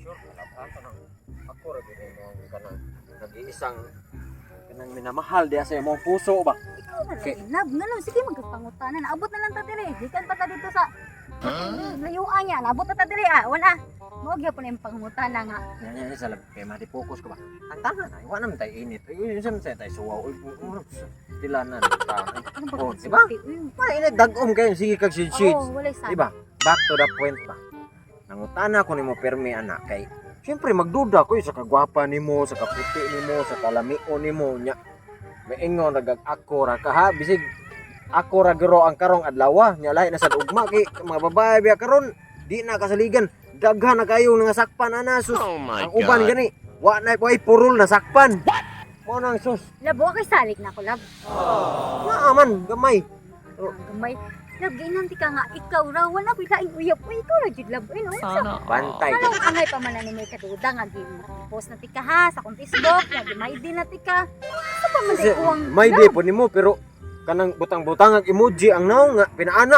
Sure ka love ha, kanang ako ra gyud mo kanang nag-iisang kanang minamahal diha sa imong puso ba. Ikaw na lang, love. Nga lang, sige magpangutana. Naabot na lang ta dire. Gikan pa ta dito sa layuan niya. Naabot na ta dire ah. Wala. Mao gyapon na yung pangutana nga. Yan yan sa lab kay mati focus ko ba. Ang tanga na, wa naman tayo init. Uy, unsa man tayo suwaw. Uy, tila na ta. Ano ba? Oh, di ba? Mainit dagom kayo sige kag shades. Oo, walay sa. Di ba? Back to the point ba. Nangutana ko nimo permi anak kay siyempre magduda ko eh, sa kagwapa nimo, sa kaputi nimo, sa kalamio nimo nya. Maingon ra gag ako ra ka ha bisig ako ra giro ang karong adlaw nya lahi na sad ugma kay mga babae biya karon di na kasaligan daghan na kayo nga sakpan ana sus. Oh my Ang uban God. gani wa na way purol na sakpan. Mo nang sus. Love, wa kay salik na ako, love. Naa man gamay. Ang gamay. Love, ginanti ka nga, ikaw ra, wala ko'y laing uyab. Uy, ikaw ra jud, love. Uy, no, unsa? Sana all. Bantay. Anong angay pa man na ni may kaduda nga gi post na tika ha sa akong Facebook, nga gi may din na tika. Sa pa man Kasi day kuwang may di po nimo pero kanang butang-butang ang emoji ang naong nga pinaana.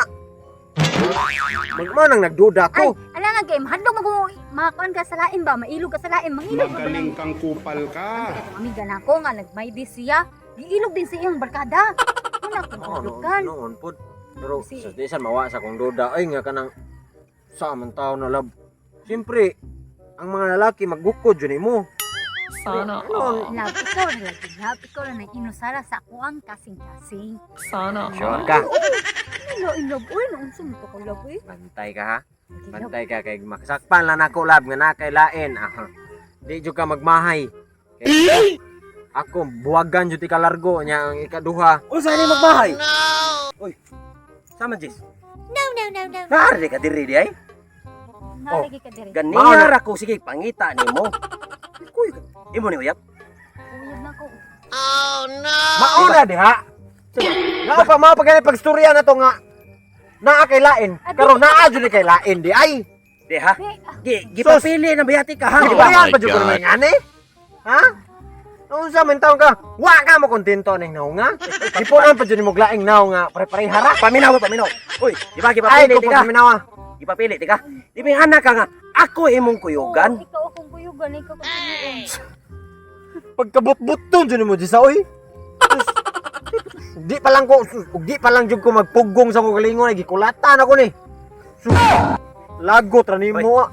Magmanang nagduda Ay, ko. ala nga game, hadlok mo kung makakuan ka sa lain ba, mailog ka sa lain, mangilog ka ba Magaling ng kang kupal ka. Katong amiga na ako nga nagmaydi siya, giilog din sa iyang barkada. Wala akong Oo, hadlokan. noon pod. Pero Kasi- sa di san mawa sa kong duda ay nga kanang sa man tao na love. Siyempre, ang mga lalaki maggukod jud nimo. Sana Ano? all. Love, ikaw ra lagi, love, ikaw ra nang inusara sa ako ang kasing-kasing. Sana Sure all. ka. Ano, in love, uy, noon sa mo to ko love, uy. Bantay ka ha. Lagi, love. Bantay ka kay makasakpan lang nako love nga na kay lain. Aha. Di jud ka magmahay. Kay, ako buwagan jud ka largo nya ang ikaduha. Unsa ni magbahay? Uy. Sama Jis. No, no, no, no. Naari ka diri di ay. Nalagi ka diri. Ganiya ra ko sige pangita nimo. Kuy, imo ni uyab. Uyab na ko. Mauna diha. Naa pa mao pa gani pagstorya na to nga naa kay lain. Karon naa jud ni kay lain di ay. Di ha. Be, ah, Gi gipapili na bayati ka ha. Di Oh ba yan my pa jud ko God. naman ani? Ha? Unsa man taon ka? Wa ka mo kontento ning naong nga? Gipunan pa jud nimo laing naong nga pare-parehara. Paminaw, paminaw. Uy, di ba Ay gipapili ko ti ka? paminawa. Gipapili ti ka. Di ba anak ka nga ako imong kuyugan? Oo, ikaw akong kuyugan, ikaw akong piliin. Pagkabot-buton jud nimo sa oy. Sus. Di pa lang ko sus, ug di pa lang jud ko magpugong sa akong galingon ay gikulatan ako ni. Sus. Lagot ra nimo. Ah.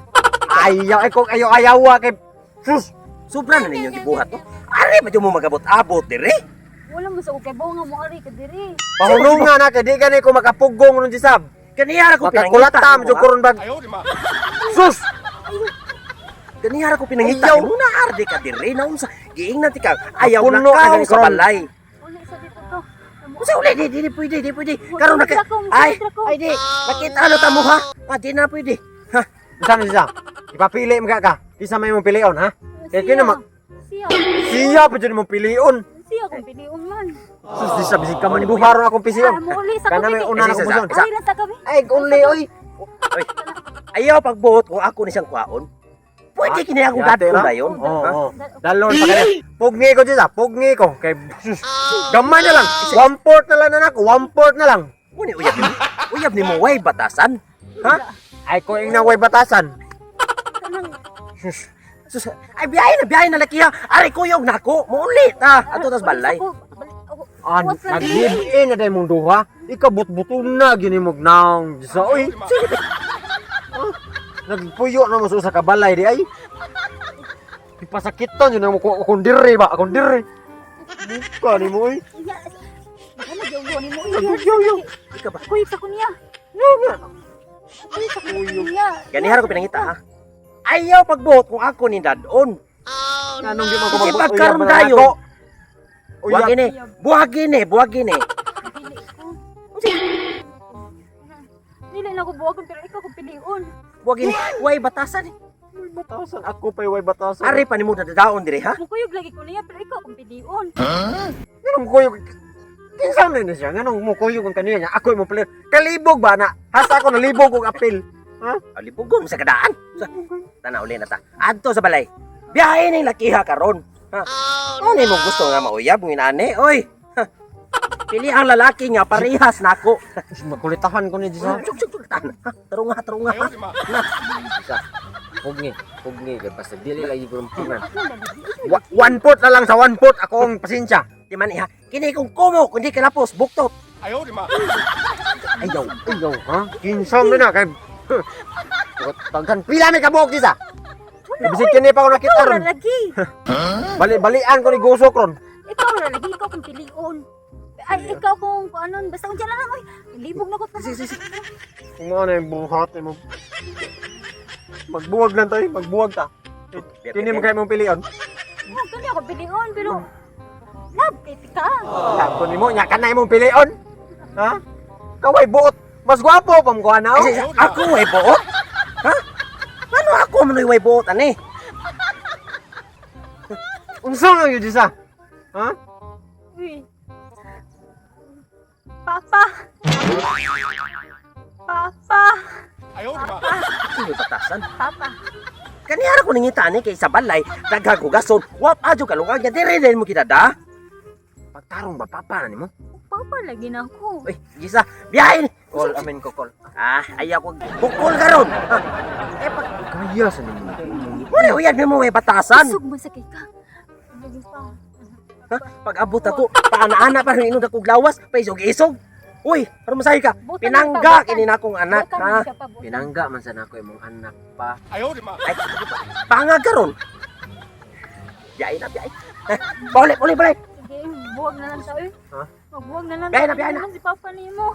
Ayaw ay kung ayaw ayawa kay sus. Sobra na ninyo gibuhat to. Ari pa jud mo magabot-abot diri. Wala mo sa ukay nga mo ari ka diri. Pahulungan na kay di gani ko makapugong nun si Sab. Ganiya ra ko pinangita. Makakulata nimo, jud ha? ko ron bag. Sus! Ganiya ra ko pinangita Ayaw. nimo na ardi ka diri na unsa giingnan ti ka. Ayaw na Puno na ka gani sa karon. balay. Uli sa dito to. Unsa uli di di di pwede di pwede. Karon na ka. Ay, Ay, ay di. Nakita na ta mo ha. Ah, di na pwede. Ha. Unsa man siya? Ipapili mo ka ka. Kinsa may imong pilion ha? Kay kini ma Siya. siya pa jud imong pilion. Siya kung piliun man. Sus di sa bisig ka man buharon akong pisiyon. Ah, mo uli sa Kana may kami. una na Isa, akong isa, puson. isa. Ari lang sa kami. Ay uli oy. Oy. Ayaw pagbuot kung ako ni siyang kwaon. Pwede kini akong Yate dadon ra. dayon. Oo. Ha? Oo. Dalon pa kani. Pugni ko siya, pugni ko kay sus. Gamay na lang. One fourth na lang na nako, one fourth na lang. Muni uyab nimo. Uyab nimo way batasan. Ha? Ay ko ing naway batasan. Kanang Sus. Sus, ay biyahe na laki ha. Ari kuyog nako. Muuli ta. Ato tas balay. Ah, nag-live in na dahil mong duha. Ikaw but-buton na gini mo naong sa oy. Ah, nagpuyo na mo sa usa ka balay di ay. Ipasakitan yun na mo ko akong diri ba, akong diri. Buka ni mo oy. Ano gyud ni mo? Nagyaw-yaw. Ikaw ba? Kuyog sa kunya. Kuyog sa kunya. Ganihara ko pinangita ha. Ayaw pagbuot kung ako ni dadon. Anong di mo ko Sige, mabuot pagkaroon uyab na dayon. nako. Buwag Uyab. ini. Buwag ini, buwag ini. Dili ko. Dili na ko buwagon pero ikaw kong piliun. Buwag ini. Way batasan. Way batasan ako pa way batasan. Ari pa nimo dadadaon diri ha. Mukuyog lagi ko niya pero ikaw kong piliun. Nganong kuyog? Kinsa man ni siya? Nganong mo kuyog ang kaniya niya? Ako mo player. Kalibog ba na? Hasta ako nalibog og apil. Ha? Alibugon sa kadaan. Sa tanaw uli na ta. Adto sa balay. Biyahe ning lakiha karon. Ha. Ano mo gusto nga mauyab ng inani? Oy. Ha. Pili ang lalaki nga parehas nako. Makulitahan ko ni Jisa. Suk suk suk tan. Ha, tarunga tarunga. Ha. Jisa. Pugni, pugni kay basta dili lagi gurumpungan. 1/4 na lang sa 1/4 ako ang pasensya. Di man iha. Kini kung kumo, kundi kalapos, buktot. Ayaw, ayaw, ha? Kinsa man na kay Taghan pila may kabuok disa. Bisig kini pa ko nakita Ikaw ron. ra lagi. Bali-balian ko ni gusok ron. Ikaw ra lagi, ikaw kung pilion. Ay, ikaw kung anon, basta unsa na lang oy. Libog na ko. Sige, sige, sige. Kung ano yung buhat mo. Magbuwag lang tayo, magbuwag ta. Kini mo kayo mong pilion. Oh, kani ako pilion pero love kay ka. Lako nimo nya kanay mong pilion. Ha? Kaway buot. Mas gwapo pa mo kuha na. Ay, sige, ako way buot? Ha? Ano ako man way buot ani? Unsa nga gyud sa? Ha? Uy. Papa. Papa. Kini batasan. Papa. Kaniyara ko nangita ani kay sa balay, daghang hugason, wa pa jud kalungag nya dire din mo kita da. Pagtarong ba papa na nimo? Papa lagi na ako. Uy, gisa, biyahe ni. Call amen ko call. Ah, ayaw ko bukol karon. Ha? Eh pag Kaya sa nimo. wala uyan mo may batasan. Isog man sa kay ka. Lagi pa. Ha? Pag abot ako, paana-ana pa rin inog akong lawas, paisog-isog. Uy, aron masahi ka. Butan Pinangga pa, butan. kini na akong anak, Butan ha. siya pa, butan. Pinangga man sa nako imong anak pa. Ay, pangag karon. Biyahe na, biyahe. Pauli, pauli, pauli. Sige, buwag na lang sa eh. Ha? Magbuwag na lang. Biyahe na, biyahe na. Si Papa nimo.